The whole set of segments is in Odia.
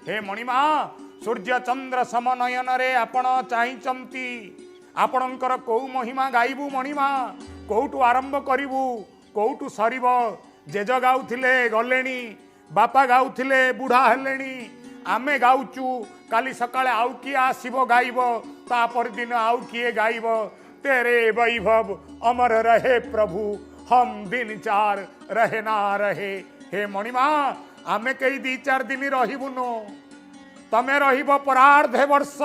ହେ ମଣିମା, ସୂର୍ଯ୍ୟ ଚନ୍ଦ୍ର ସମନୟନରେ ଆପଣ ଚାହିଁଛନ୍ତି। ଆପଣଙ୍କର କୋଉ ମହିମା ଗାଇବୁ ମଣିମା? କୋଉଠୁ ଆରମ୍ଭ କରିବୁ, କୋଉଠୁ ସରିବ? ଜେଜ ଗାଉଥିଲେ, ଗଲେଣି। ବାପା ଗାଉଥିଲେ, ବୁଢ଼ା ହେଲେଣି। ଆମେ ଗାଉଛୁ, କାଲି ସକାଳେ ଆଉ କିଏ ଆସିବ ଗାଇବ, ତା ପରଦିନ ଆଉ କିଏ ଗାଇବ। तेरे वैभव अमर रहे प्रभु, हम दिन चार रहे ना रहे। ହେ ମଣିମା, ଆମେ କେହି ଦି ଚାରି ଦିନ ରହିବୁନୁ, ତମେ ରହିବ ପରାର୍ଧେ ବର୍ଷ।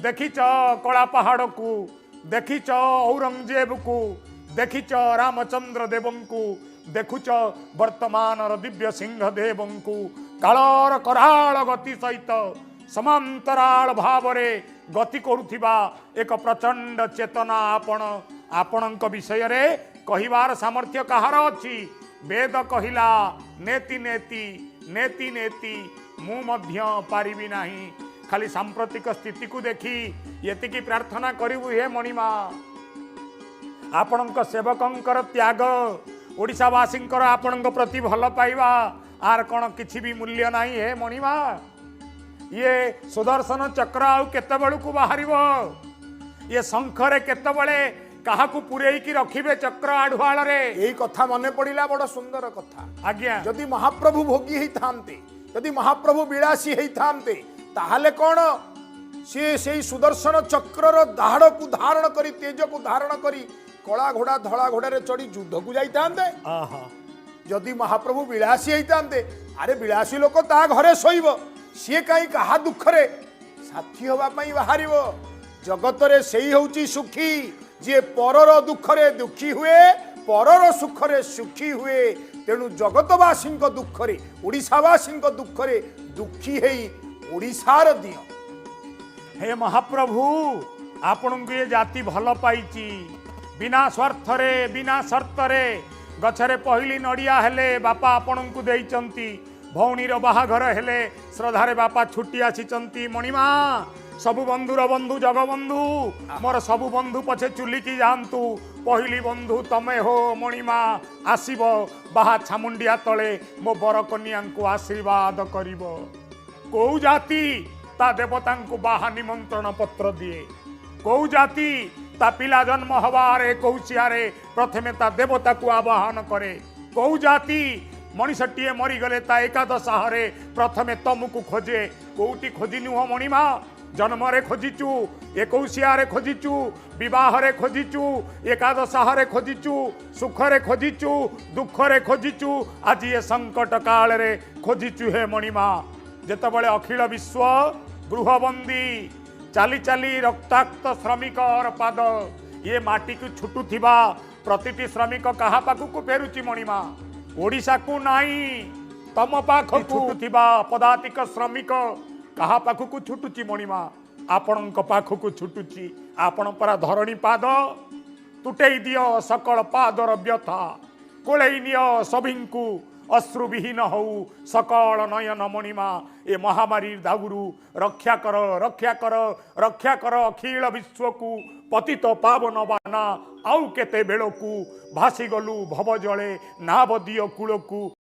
ଦେଖିଛ କଳା ପାହାଡ଼କୁ, ଦେଖିଛ ଔରଙ୍ଗଜେବକୁ, ଦେଖିଛ ରାମଚନ୍ଦ୍ର ଦେବଙ୍କୁ, ଦେଖୁଛ ବର୍ତ୍ତମାନର ଦିବ୍ୟ ସିଂହ ଦେବଙ୍କୁ। କାଳର କରାଳ ଗତି ସହିତ ସମାନ୍ତରାଳ ଭାବରେ ଗତି କରୁଥିବା ଏକ ପ୍ରଚଣ୍ଡ ଚେତନା ଆପଣ। ଆପଣଙ୍କ ବିଷୟରେ କହିବାର ସାମର୍ଥ୍ୟ କାହାର ଅଛି? ବେଦ କହିଲା ନେତି ନେତି ନେତି ନେତି, ମୁଁ ମଧ୍ୟ ପାରିବି ନାହିଁ। ଖାଲି ସାମ୍ପ୍ରତିକ ସ୍ଥିତିକୁ ଦେଖି ଏତିକି ପ୍ରାର୍ଥନା କରିବୁ, ହେ ମଣିମା, ଆପଣଙ୍କ ସେବକଙ୍କର ତ୍ୟାଗ, ଓଡ଼ିଶାବାସୀଙ୍କର ଆପଣଙ୍କ ପ୍ରତି ଭଲ ପାଇବା, ଆର କ'ଣ କିଛି ବି ମୂଲ୍ୟ ନାହିଁ? ହେ ମଣିମା, ଇଏ ସୁଦର୍ଶନ ଚକ୍ର ଆଉ କେତେବେଳକୁ ବାହାରିବ? ଇଏ ଶଙ୍ଖରେ କେତେବେଳେ କାହାକୁ ପୂରେଇକି ରଖିବେ ଚକ୍ର ଆଢୁଆଳରେ? ଏଇ କଥା ମନେ ପଡ଼ିଲା, ବଡ଼ ସୁନ୍ଦର କଥା। ଯଦି ମହାପ୍ରଭୁ ଭୋଗୀ ହେଇଥାନ୍ତେ, ଯଦି ମହାପ୍ରଭୁ ବିଳାସୀ ହେଇଥାନ୍ତେ, ତାହେଲେ କ'ଣ ସିଏ ସେଇ ସୁଦର୍ଶନ ଚକ୍ରର ଦାଢ଼କୁ ଧାରଣ କରି, ତେଜକୁ ଧାରଣ କରି କଳା ଘୋଡ଼ା ଧଳା ଘୋଡ଼ାରେ ଚଢ଼ି ଯୁଦ୍ଧକୁ ଯାଇଥାନ୍ତେ? ଯଦି ମହାପ୍ରଭୁ ବିଳାସୀ ହେଇଥାନ୍ତେ, ଆରେ ବିଳାସୀ ଲୋକ ତା ଘରେ ଶୋଇବ, ସିଏ କାହିଁ କାହା ଦୁଃଖରେ ସାଥୀ ହବା ପାଇଁ ବାହାରିବ? ଜଗତରେ ସେଇ ହଉଛି ସୁଖୀ, ଯିଏ ପରର ଦୁଃଖରେ ଦୁଃଖୀ ହୁଏ, ପରର ସୁଖରେ ସୁଖୀ ହୁଏ। ତେଣୁ ଜଗତବାସୀଙ୍କ ଦୁଃଖରେ, ଓଡ଼ିଶାବାସୀଙ୍କ ଦୁଃଖରେ ଦୁଃଖୀ ହେଇ ଓଡ଼ିଶାର ଦିଅଁ। ହେ ମହାପ୍ରଭୁ, ଆପଣଙ୍କୁ ଏ ଜାତି ଭଲ ପାଇଛି। ବିନା ସ୍ୱାର୍ଥରେ, ବିନା ସର୍ତ୍ତରେ ଗଛରେ ପହିଲି ନଡ଼ିଆ ହେଲେ ବାପା ଆପଣଙ୍କୁ ଦେଇଛନ୍ତି। ଭଉଣୀର ବାହାଘର ହେଲେ ଶ୍ରଦ୍ଧାରେ ବାପା ଛୁଟି ଆସିଛନ୍ତି। ମଣିମା, ସବୁ ବନ୍ଧୁର ବନ୍ଧୁ ଜଗବନ୍ଧୁ, ମୋର ସବୁ ବନ୍ଧୁ ପଛେ ଚୁଲିକି ଯାଆନ୍ତୁ, ପହିଲି ବନ୍ଧୁ ତମେ ହୋ ମଣିମା। ଆସିବ ବାହା ଛାମୁଣ୍ଡିଆ ତଳେ ମୋ ବରକନ୍ୟାଙ୍କୁ ଆଶୀର୍ବାଦ କରିବ। କୋଉ ଜାତି ତା ଦେବତାଙ୍କୁ ବାହା ନିମନ୍ତ୍ରଣ ପତ୍ର ଦିଏ? କୋଉ ଜାତି ତା ପିଲା ଜନ୍ମ ହବାରେ, ଏକୋଇଶିଆରେ ପ୍ରଥମେ ତା ଦେବତାକୁ ଆବାହନ କରେ? କୋଉ ଜାତି ମଣିଷଟିଏ ମରିଗଲେ ତା ଏକାଦଶାହରେ ପ୍ରଥମେ ତମକୁ ଖୋଜେ? କୋଉଠି ଖୋଜି ନୁହଁ ମଣିମା? ଜନ୍ମରେ ଖୋଜିଛୁ, ଏକୋଇଶିଆରେ ଖୋଜିଛୁ, ବିବାହରେ ଖୋଜିଛୁ, ଏକାଦଶାହରେ ଖୋଜିଛୁ, ସୁଖରେ ଖୋଜିଛୁ, ଦୁଃଖରେ ଖୋଜିଛୁ, ଆଜି ଏ ସଙ୍କଟ କାଳରେ ଖୋଜିଛୁ। ହେ ମଣିମା, ଯେତେବେଳେ ଅଖିଳ ବିଶ୍ୱ ଗୃହବନ୍ଦୀ, ଚାଲି ଚାଲି ରକ୍ତାକ୍ତ ଶ୍ରମିକର ପାଦ ଇଏ ମାଟିକୁ ଛୁଟୁଥିବା ପ୍ରତିଟି ଶ୍ରମିକ କାହା ପାଖକୁ ଫେରୁଛି ମଣିମା? ଓଡ଼ିଶାକୁ ନାହିଁ, ତମ ପାଖକୁ। ଛୁଟୁଥିବା ପଦାତିକ ଶ୍ରମିକ କାହା ପାଖକୁ ଛୁଟୁଛି ମଣିମା? ଆପଣଙ୍କ ପାଖକୁ ଛୁଟୁଛି। ଆପଣ ପରା ଧରଣୀ ପାଦ। ତୁଟେଇ ଦିଅ ସକଳ ପାଦର ବ୍ୟଥା, କୋଳେଇ ନିଅ ସଭିଙ୍କୁ, ଅଶ୍ରୁବିହୀନ ହଉ ସକଳ ନୟନ ମଣିମା। ଏ ମହାମାରୀ ଦାଉରୁ ରକ୍ଷା କର, ରକ୍ଷା କର, ରକ୍ଷା କର ଅଖିଳ ବିଶ୍ୱକୁ। ପତିତ ପାବନ ବାନା ଆଉ କେତେ ବେଳକୁ? ଭାସିଗଲୁ ଭବ ଜଳେ, ନାବ ଦିଅ କୂଳକୁ।